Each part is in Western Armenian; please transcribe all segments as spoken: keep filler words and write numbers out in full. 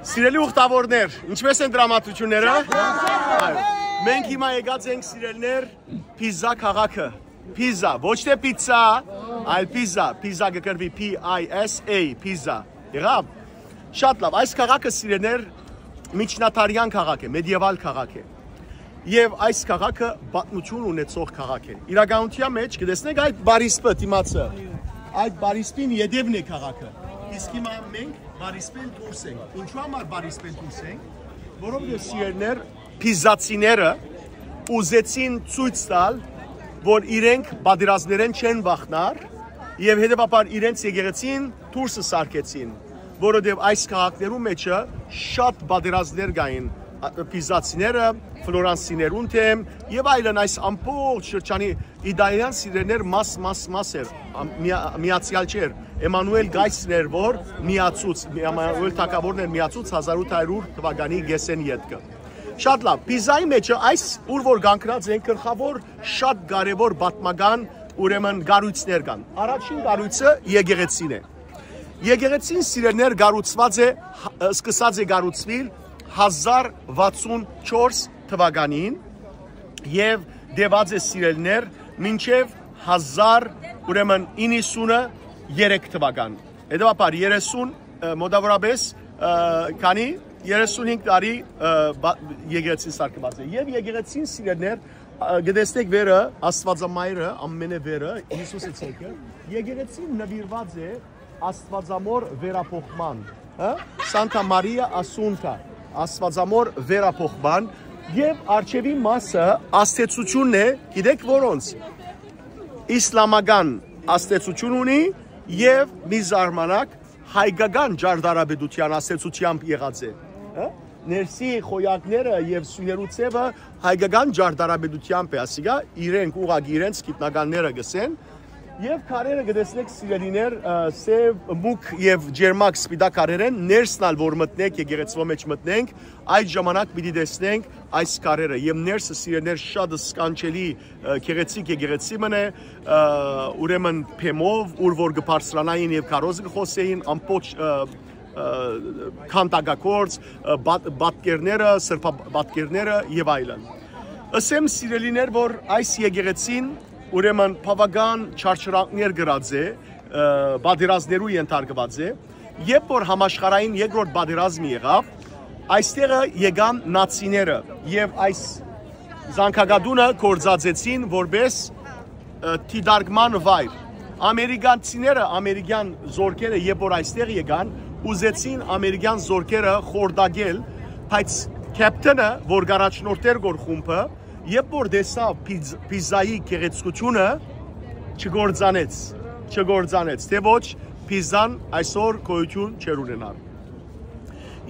Սիրելի ուխտավորներ, ինչպե՞ս են դրամատրությունները։ Մենք հիմա եկած ենք, սիրելիներ, Փիզա քաղաքը։ Փիզա, ոչ թե պիցցա, այլ Փիզա։ Փիզա կը կրուի P I S A, Փիզա։ Եղա՞վ։ Շատ լավ, այս քաղաքը, սիրելիներ, միջնադարյան քաղաք է, մեդիեվալ քաղաք է։ Եւ այս քաղաքը պատմություն ունեցող քաղաք է։ Իրականության մեջ կտեսնեք այդ բարիսպը դիմացը։ Այդ բարիսպին ետևն է քաղաքը։ Իսկ հիմա մենք բարիսպին դուրս ենք։ Ինչու համար բարիսպին դուրս ենք։ Որովհետեւ, սիրելիներ, փիզացիները ուզեցին ցոյց տալ, որ իրենք պատերազմներէն չեն վախնար եւ հետեւաբար իրենց եկեղեցին դուրսը սարքեցին, որովհետեւ այս քաղաքներու մեջը շատ պատերազմներ կային, ա, փիզացիները, ֆլորանսիներուն թեմ եւ այլն, այս ամբողջ շրջանի իտալիան, սիրելիներ, մաս, մաս, մաս էր, ամ-, միա-, միացյալ չէր։ Էմանուել Կայսն էր, որ միացուց, Էմանուել թագավորն էր միացուց հազար ութ հարյուր թվականի կեսէն ետքը։ Շատ լավ, Փիզայի մեջը այս, ուր որ կանգնած են, գլխաւոր շատ կարեւոր պատմական, ուրեմն, կառոյցներ կան։ Առաջին կառոյցը եկեղեցին է։ Եկեղեցին, սիրելիներ, կառուցուած է, հ-, սկսած է կառուցուիլ հազար վաթսուն չորս թվականին եւ տեւած է, սիրելիներ, մինչեւ հազար, ուրեմն, իննսունը երեք թվական։ Հետեւաբար երեսուն, ը, մոտավորապես, ը, քանի, երեսունհինգ տարի, ը, բա-, եկեղեցին սարքուած է։ Եւ եկեղեցին, սիրելիներ, ը, կտեսնեք վերը, Աստուածամայրը, ամենեվերը, Հիսուսը ցերկը, եկեղեցին նուիրուած է Աստուածամոր վերափոխման, հա? Սանտա Մարիա Ասունտա, Աստուածամոր վերափոխման, եւ արջեւի մասը աստեցությունն է, գիտեք որոնց, իսլամական աստեցություն ունի եւ մի զարմանակ հայկական ճարտարապետության աստեցությամբ եղած է, հա? Ներսի խոյակները եւ սյուներու ձեւը հայկական ճարտարապետությամբ է, ասիկա իրենք ուղղակի իրենց գիտնականները գսեն, եւ քարերը կտեսնեք, սիրելիներ, ը, սեւ, մուգ եւ ջերմակ սպիտակ քարեր են, ներսն ալ որ մտնեք, եկեղեցւոյ մէջ մտնենք, այդ ժամանակ պիտի տեսնենք այս քարերը, եւ ներսը, սիրելիներ, շատ սքանչելի, ը, գեղեցիկ եկեղեցի մըն է, ը, ուրեմն բեմով, ուր որ կը բարձրանային եւ քարոզը կը խոսեին, ամբողջ, ը, ը, քանդակագործ, ը, բատ-, պատկերները, սրբապատկերները եւ այլն։ Ըսեմ, սիրելիներ, որ այս եկեղեցին, ուրեմն, բաւական չարչարանքներ գրած է, ը, պատերազմներու ենթարկված է, երբ որ համաշխարհային երկրորդ պատերազմը եղաւ, այստեղը եկան նացիները եւ այս զանգակատունը գործածեցին որպես, ը, դիտարկման վայր։ Ամերիկանցիները, ամերիկյան զորքերը, երբ որ այստեղ եկան, ուզեցին ամերիկյան զորքերը խորտակել, բայց քեփթենը, որ կառաջնորդեր գոր խումբը, երբ որ տեսաւ Փիզ-, Փիզայի գեղեցկությունը, չգործանեց, չգործանեց, թէ ոչ, Փիզան այսօր գոյություն չէր ունենար։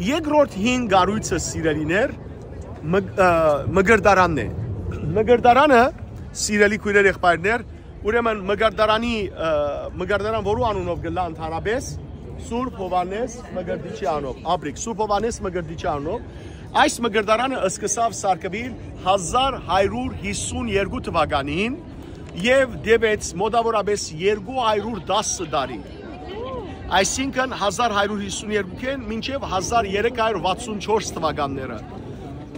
Երկրորդ հին կառոյցը, սիրելիներ, մգ-, ը, մկրտարանն է։ Մկրտարանը, սիրելի քոյրեր, եղբայրներ, ուրեմն մկրտարանի, ը, մկրտարան որու անունով կը լա ընդհանրապես, Սուրբ Հովհաննես Մկրտիչի անով, ապրիկ, Սուրբ Հովհաննես Մկրտիչի անով, այս մկրտարանը սկսաւ սարքուիլ հազար հարյուր հիսուն երկու թվականին եւ տեւեց մոտավորապես երկու հարյուր տասը տարի, այսինքն հազար հարյուր հիսուն երկուքէն մինչեւ հազար երեք հարյուր վաթսուն չորս թվականները։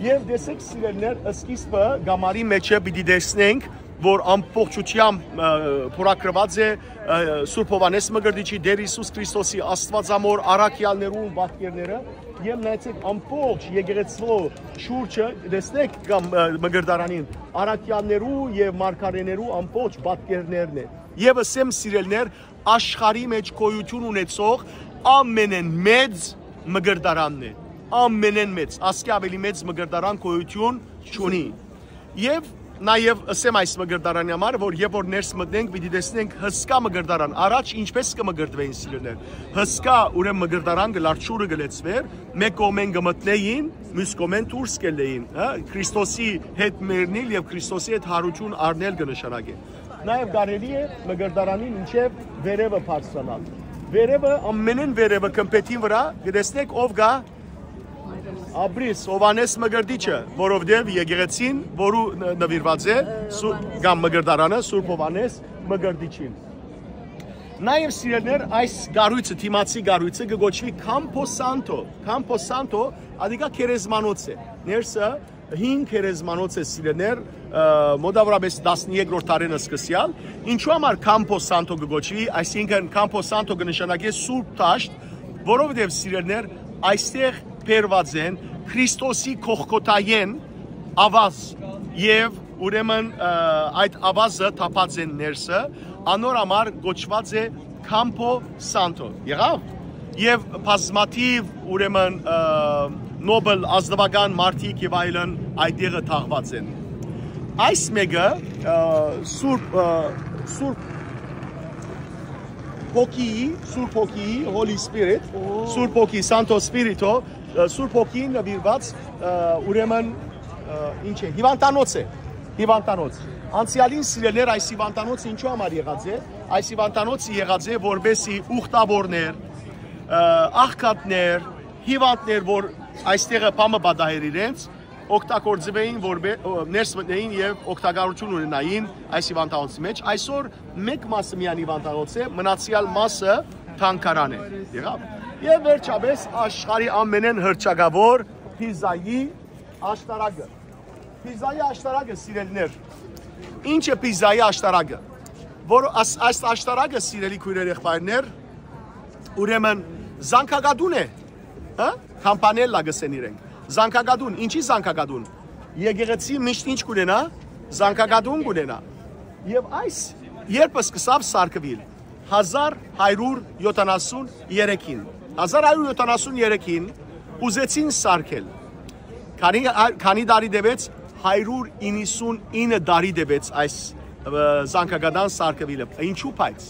Եւ տեսեք, սիրելիներ, սկիզբը գամարի մեջը պիտի տեսնենք, որ ամբողջությամբ, ը, փորագրուած է, ը, Սուրբ Հովհաննես Մկրտիչի, Տէր Յիսուս Քրիստոսի, Աստուածամոր, առաքեալներու պատկերները, եւ նայեցեք, ամբողջ եկեղեցւոյ շուրջը, տեսնեք, կամ, ը, մկրտարանին, առաքեալներու եւ մարգարեներու ամբողջ պատկերներն է։ Եւս եմ, սիրելիներ, աշխարհի մեջ գոյություն ունեցող ամենէն մեծ մկրտարանն է, ամենէն մեծ, ասկէ աւելի մեծ մկրտարան գոյություն չունի։ Եւ նաեւ ըսեմ այս մկրտարանի համար, որ երբ որ ներս մտնենք, պիտի տեսնենք հսկայ մկրտարան։ Առաջ ինչպես կը մկրտվեին, սիրելիներ, հսկայ, ուրեմն, մկրտարան կը լար, ջուրը կը լեցուէր, մէկ կողմէն կը մտնէին, միւս կողմէն դուրս կ'ելլէին, հա, Քրիստոսի հետ մեռնիլ եւ Քրիստոսի հետ յարութիւն առնել կը նշանակէ։ Նաեւ կարելի է մկրտարանին մինչեւ վերեւը բարձրանալ։ Վերեւը, ամենէն վերեւը գմբեթին վրայ կտեսնեք ով կայ, Ապրիս, Հովհաննես Մկրտիչը, որովհետեւ եկեղեցին, որու ն-, նուիրուած է, սու-, կամ մկրտարանը, Սուրբ Հովհաննես Մկրտիչին։ Նաեւ, սիրելիներ, այս կառոյցը, դիմացի կառոյցը կը կոչուի Campo Santo։ Campo Santo, ադիկա գերեզմանոց է։ Ներսը հին գերեզմանոց է, սիրելիներ, ը, մոտավորապես տասներկրորդ դարէն սկսեալ։ Ինչու համար Campo Santo կը կոչուի, այսինքն Campo Santo կը նշանակէ Սուրբ Դաշտ, որովհետեւ, սիրելիներ, այստեղ բերված են Քրիստոսի Գողգոթայէն աւազ եւ ուրեմն, ը, այդ աւազը թափած են ներսը, անոր համար կոչուած է Campo Santo։ Եղա՞վ։ Եւ բազմաթիւ, ուրեմն, ը, նոբել ազնուական մարդիկ եւ այլն այդտեղը թաղուած են։ Այս մէկը, ը, Սուրբ, ը, Սուրբ Հոգիի, Սուրբ Հոգիի, Holy Spirit, Սուրբ Հոգի, Santo Spirito, ը, Սուրբ Հոգին նուիրուած, ը, ուրեմն, ը, ինչ է, հիւանդանոց է, հիւանդանոց։ Անցեալին, սիրելիներ, այս հիւանդանոցը ինչու համար եղած է։ Այս հիւանդանոցը եղած է, որպեսզի ուխտավորներ, ը, աղքատներ, հիւանդներ, որ այստեղը բանը պատահեր իրենց, օգտագործուէին, որպէ-, ո-, ներս մտնէին եւ օգտակարություն ունենային այս հիւանդանոցի մէջ։ Այսօր մէկ մասը միայն հիւանդանոց է, մնացեալ մասը թանգարան է։ Եղա՞վ։ Եւ վերջապէս, աշխարհի ամենէն հռչակաւոր Փիզայի աշտարակը։ Փիզայի աշտարակը, սիրելիներ։ Ինչ է Փիզայի աշտարակը։ Որ աս-, այս աշտարակը, սիրելի քոյրեր, եղբայրներ, ուրեմն զանգակատուն է, հա՞, Քամպանելլա կ'ըսեն իրենք։ Զանգակատուն, ինչի զանգակատուն։ Եկեղեցի միշտ ինչ կ'ունենայ, զանգակատուն կ'ունենայ։ Եւ այս երբ սկսաւ սարքուիլ, հազար հարիւր յոթանասուն երեքին։ Հազար հարիւր յոթանասուն երեքին ուզեցին սարքել։ Քանի, քանի տարի տեւեց, հարիւր իննսուն ինը տարի տեւեց այս, ը, զանգակատան սարքուիլը։ Ինչու՞ բայց։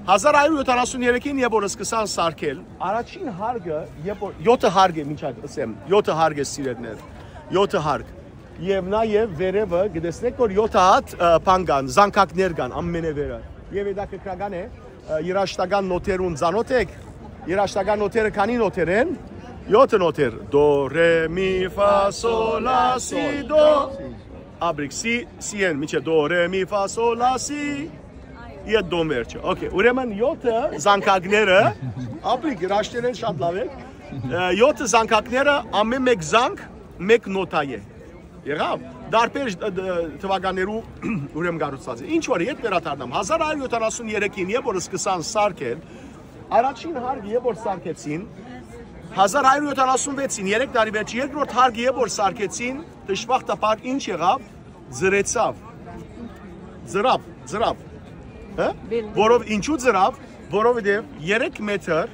Հազար հարիւր յոթանասուն երեքին երբ որ սկսան սարքել, առաջին հարկը, երբ որ, յոթը հարկ է, մինչ այդ ասեմ, յոթը հարկ է, սիրելիներ, յոթը հարկ։ Եւ նաեւ վերեւը, կտեսնէք որ յոթը հատ, ը, բան կան, զանգակներ կան, ամենեվերը։ Եւ հետաքրքրական է, ը, երաժշտական նոթերուն ծանոթ եք։ Երաժշտական նոթերը քանի նոթեր են։ Յոթը նոթեր։ Դո, ռե, մի, ֆա, սո, լա, սի, դո։ Աբրիկ, սի, սի են, միջը դո, ռե, մի, ֆա, սո, լա, սի։ Ետ դոն վերջը։ Okay, ուրեմն յոթը զանգակները, աբրիկ, երաժշտերեն շատ լավ եք։ Ը, յոթը զանգակները, ամեն մէկ զանգ մէկ նոթա է։ Եղա՞վ։ Դարբեր, ը, դ-, թվականներու ուրեմն կառուցած է։ Ինչ որ, ետ վերադառնամ, հազար հարիւր յոթանասուն երեքին երբ որ սկսան սարքել, առաջին հարկը երբ որ սարքեցին, հազար հարիւր յոթանասուն վեցին, երեք տարի վերջ, երկրորդ հարկը երբ որ սարքեցին, դժբախտաբար ինչ եղաւ, ձրեցաւ։ Ձրաւ, ձրաւ։ Հա՞։ Որով, ինչու ձրաւ, որովհետեւ երեք մետր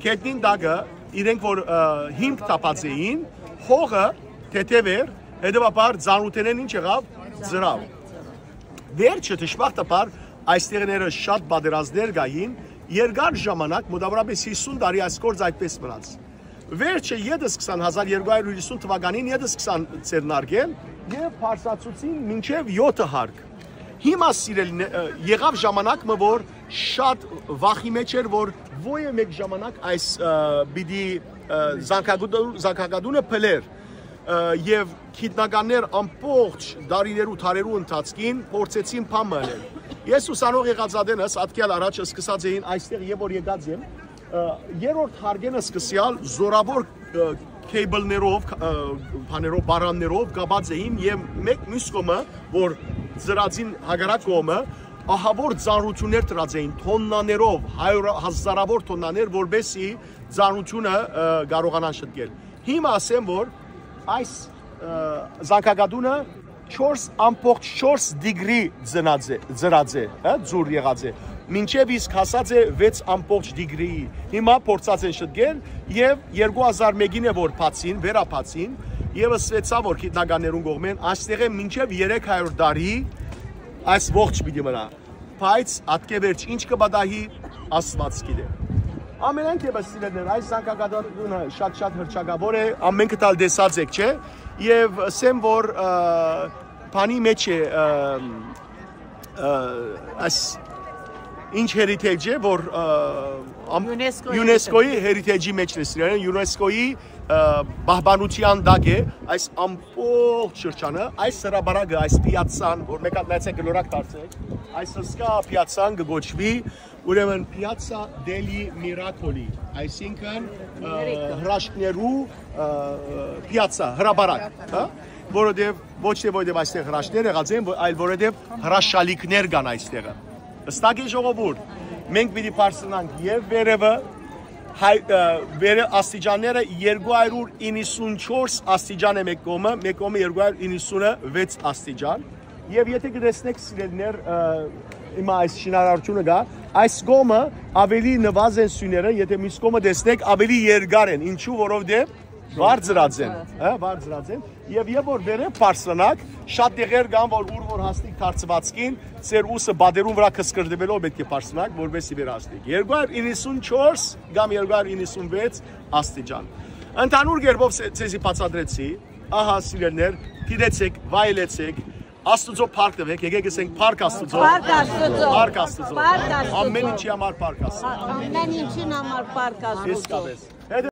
գետնին տակը իրենք որ, ը, հիմք թափած էին, հողը թեթեւ էր, հետեւաբար ծանրութենէն ինչ եղաւ, ձրաւ։ Վերջը, դժբախտաբար, այս տեղները շատ պատերազմներ կային, երկար ժամանակ, մոտավորապես հիսուն տարի այս գործ այդպես մնաց։ Վերջը ետ սկսան հազար երկու հարիւր հիսուն թվականին, ետ սկսան ձեռնարկել եւ բարձրացուցին մինչեւ յոթը հարկ։ Հիմա, սիրելին, ը, եղաւ ժամանակ մը, որ շատ վախի մեջ էր, որ ոյ է մէկ ժամանակ այս, ը, պիտի, ը, զանգակատու-, զանգակատունը փլեր, ը, եւ գիտնականներ ամբողջ դարիներու, դարերու ընթացքին փորձեցին բան մը ընել։ Ես ուսանող եղած ատենս, ատկեալ առաջ սկսած էին այստեղ, երբ որ եկած եմ, ը, երրորդ հարկէն սկսեալ զորաւոր, ը, քեյբլներով, ը, բաներով, պարաններով կապած էին եւ մէկ մյուս կողմը, որ ծրածին հակառակ կողմը, ահաւոր ծանրություններ դրած էին, թոննաներով, հարյուր-, հազարաւոր թոննաներ, որպեսզի ծանրությունը, ը, կարողանան շտկել։ Հիմա ասեմ, որ այս, ը, զանգակատունը չորս ամբողջ չորս դիգրի ծնած է, ծրած է, հա, ձուր եղած է, մինչեւ իսկ հասած է վեց ամբողջ դիգրիի։ Հիմա փորձած են շտկել եւ երկու հազար մէկին է որ բացին, վերաբացին, եւս վեցա որ գիտնականներուն կողմէն, այստեղ է մինչեւ երեք հարիւր տարի այս ողջ պիտի մնայ։ Բայց ատկե վերջ ինչ կը պատահի, Աստուած գիտէ։ Ամենայն դեպս, սիրելիներ, այս զանգակատունը շատ-շատ հռչակաւոր է, ամենքը տալ տեսած եք, չէ՞։ Եւ ասեմ, որ, ը, բանի մեջ է, ը, ը, այս ինչ heritage է, որ, ը, ամ-, ЮNESCO-ի ЮNESCO-ի heritage-ի մեջ է, սիրելիներ, ЮNESCO-ի պահպանութեան տակ է այս ամբողջ շրջանը, այս հրապարակը, այս պիացցան, որ մէկ հատ նայեցէք, գլորակ դարձէք, այս հսկայ պիացցան կը կոչուի, ուրեմն, Piazza dei Miracoli, այսինքն, ը, հրաշքներու, ը, պիացցա, հրապարակ, հա? Որովհետեւ, ոչ թե որովհետեւ այստեղ հրաշքներ եղած են, այլ որովհետեւ հրաշալիքներ կան այստեղը։ Հստակ է, ժողովուրդ, մենք պիտի բարձրանանք եւ վերեւը, հայ, ը, վերը աստիճանները երկու հարյուր իննսունչորս աստիճան է մէկ կողմը, մէկ կողմը երկու հարյուր իննսունվեց աստիճան։ Եւ եթե կտեսնեք, սիրելիներ, ը, հիմա այս շինարարությունը կայ, այս կողմը ավելի նուազ են սիւները, եթե մյուս կողմը տեսնեք, ավելի երկար են։ Ինչու՞, որովհետեւ բարձրած են, հա, բարձրած են։ Եւ երբ որ վերեւ բարձրանաք, շատ տեղեր կան, որ ուր որ հասնիք թարցուածքին, ձեր ուսը պատերուն վրայ կսկրտվելով պէտք է բարձրանաք, որպեսզի վեր հասնիք։ Երկու հարյուր իննսունչորս կամ երկու հարյուր իննսունվեց աստիճան։ Ընդհանուր կերպով, ձեզի բացատրեցի, ահա, սիրելիներ, դիտեցեք, վայելեցեք, Աստուծոյ փառք տուեք, եկեք ասենք փառք Աստուծոյ։ Փառք Աստուծոյ։ Փառք Աստուծոյ։ Փառք Աստուծոյ։ Ամեն ինչի համար փառք Աստուծոյ։ Ամեն ինչին համար փառք Աստուծոյ։ Իսկապես։